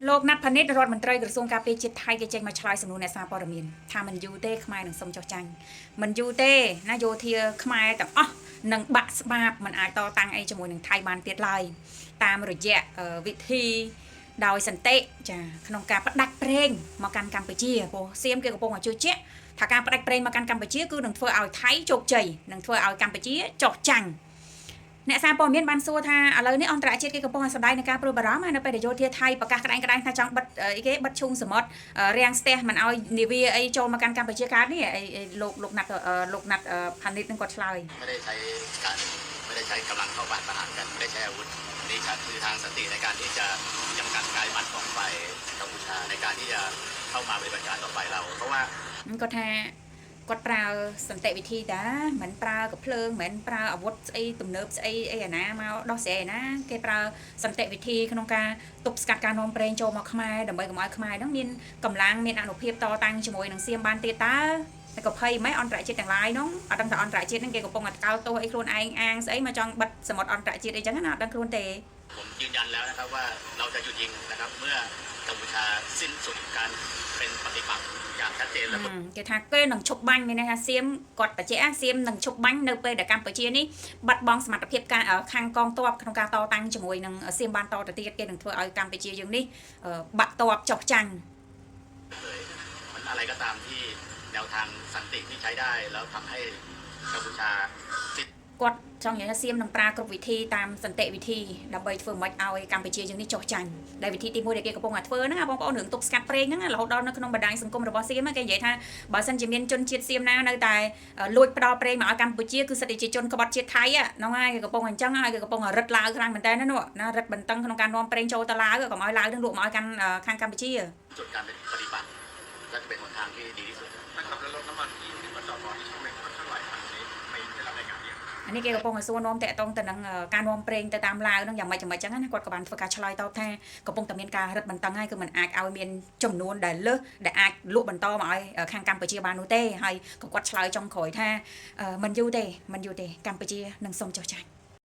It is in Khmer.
លោកណាត់ផានិតរដ្ឋមន្ត្រីក្រសួងការពារជាតិថៃគេចេញមកឆ្លើយសំណួរអ្នកសារព័ត៌មានថាមិនយូរទេខ្មែរនឹងសុំចុះចាញ់មិនយូរទេណាយោធាខ្មែរទាំងអស់នឹងបាក់ស្បាបមិនអាចតតាំងអីជាមួយនឹងថៃបានទៀតឡើយតាមរយៈវិធីដោយសន្តិចាក្នុងការផ្ដាច់ប្រេងមកកាន់កម្ពុជាព្រោះសៀមគេកំពុងតែជឿជាក់ថាការផ្ដាច់ប្រេងមកកាន់កម្ពុជាគឺនឹងធ្វើឲ្យថៃជោគជ័យនឹងធ្វើឲ្យកម្ពុជាចុះចាញ់អ្នកសារព័ត៌មានបានសួរថាឥឡូវនេះអន្តរជាតិគេកំពុងតែសម្ដែងในការព្រួយបារម្ភនៅពេលដែលយោធាថៃប្រកាសក្តែងក្តែងថាចង់បិទអីគេបិទឈូងសមុទ្ររាំងស្ទះមិនឲ្យនាវាអីចូលមកកាន់កម្ពុជាកើតនេះអីលោកលោកណាត់លោកណាត់ផានិតនឹងគាត់ឆ្លើយ ไม่ได้ใช้การไม่ได้ใช้กำลังเข้าปะทะกันไม่ได้ใช้อาวุธนี่คือทางสันติในการที่จะจำกัดการหมัดของฝ่ายกัมพูชาในการที่จะเข้ามาปฏิบัติการต่อไปเรา เพราะว่า គាត់ថាគាត់ប្រើសន្តិវិធីតាមិនប្រើកភ្លើងមិនប្រើអាវុធស្អីទំនើបស្អីអីអាណាមកដោះស្រាយអាណាគេប្រើសន្តិវិធីក្នុងការទប់ស្កាត់ការនាំប្រេងចូលមកខ្មែរដើម្បីកុំឲ្យខ្មែរហ្នឹងមានកម្លាំងមានអនុភាពតតាំងជាមួយនឹងសៀមបានទៀតតើតែក៏ភ័យម៉េចអន្តរជាតិទាំងឡាយហ្នឹងអត់ដឹងថាអន្តរជាតិហ្នឹងគេកំពុងតែកោតទោសអីខ្លួនឯងអាងស្អីមកចង់បិទសមុទ្រអន្តរជាតិអីចឹងណាអត់ដឹងខ្លួនទេ ผมยืนยันแล้วนะครับว่าเราจะหยุดยิงนะครับเมื่อกัมพูชาสิ้นสุดการเป็นปฏิปักษ์อย่างชัดเจนและ គេថាគេនឹងឈប់បាញ់មានន័យថាសៀមគាត់បញ្ជាក់សៀមនឹងឈប់បាញ់នៅពេលដែលកម្ពុជានេះបាត់បង់សមត្ថភាពការខាងកងទ័ពក្នុងការតតាំងជាមួយនឹងសៀមបានតទៅទៀតគេនឹងធ្វើឲ្យកម្ពុជាយើងនេះបាក់ទ័ពចុះចាញ់ เลยมันอะไรก็ตามที่แนวทางสันติที่ใช้ได้แล้วทำให้กัมพูชาสิ้น គាត់ចង់និយាយថាសៀមនឹងប្រើគ្រប់វិធីតាមសន្តិវិធីដើម្បីធ្វើម៉េចឲ្យកម្ពុជាយើងនេះចុះចាញ់ដែលវិធីទី1ដែលគេកំពុងតែធ្វើហ្នឹងបងប្អូនរឿងទប់ស្កាត់ប្រេងហ្នឹងរហូតដល់នៅក្នុងបណ្ដាញសង្គមរបស់សៀមគេនិយាយថាបើសិនជាមានជនជាតិសៀមណានៅតែលួចផ្ដល់ប្រេងមកឲ្យកម្ពុជាគឺសិតតែជាជនក្បត់ជាតិថៃហ្នឹងហើយគេកំពុងអញ្ចឹងហើយគេកំពុងរឹតឡាវខ្លាំងមែនតើណានោះណារឹតបន្តឹងក្នុងការនាំប្រេងចូលទៅឡាវកុំឲ្យឡាវនឹងលក់មកឲ្យកាន់ខាងកម្ពុជា สุดการเป็นปฏิปักษ์ก็จะเป็นหนทางที่ดีที่สุด นะครับแล้วรถน้ำมันที่ที่มาจอดรอที่ช่องเม็กค่อนข้างหลายคันนี้ไม่ได้รับรายงานเนี่ย អានេះគេកំពុងតែសួរនាំតាក់ទងទៅនឹងការនាំប្រេងទៅតាមឡាវហ្នឹងយ៉ាងម៉េចយ៉ាងម៉េចចឹងណាគាត់ក៏បានធ្វើការឆ្លើយតបថាកំពុងតែមានការរឹតបន្តឹងហើយគឺมันអាចឲ្យមានចំនួនដែលលើសដែលអាចលក់បន្តមកឲ្យខាងកម្ពុជាបាននោះទេហើយក៏គាត់ឆ្លើយចុងក្រោយថាមិនយូរទេមិនយូរទេកម្ពុជានឹងសូមចុះចាញ់។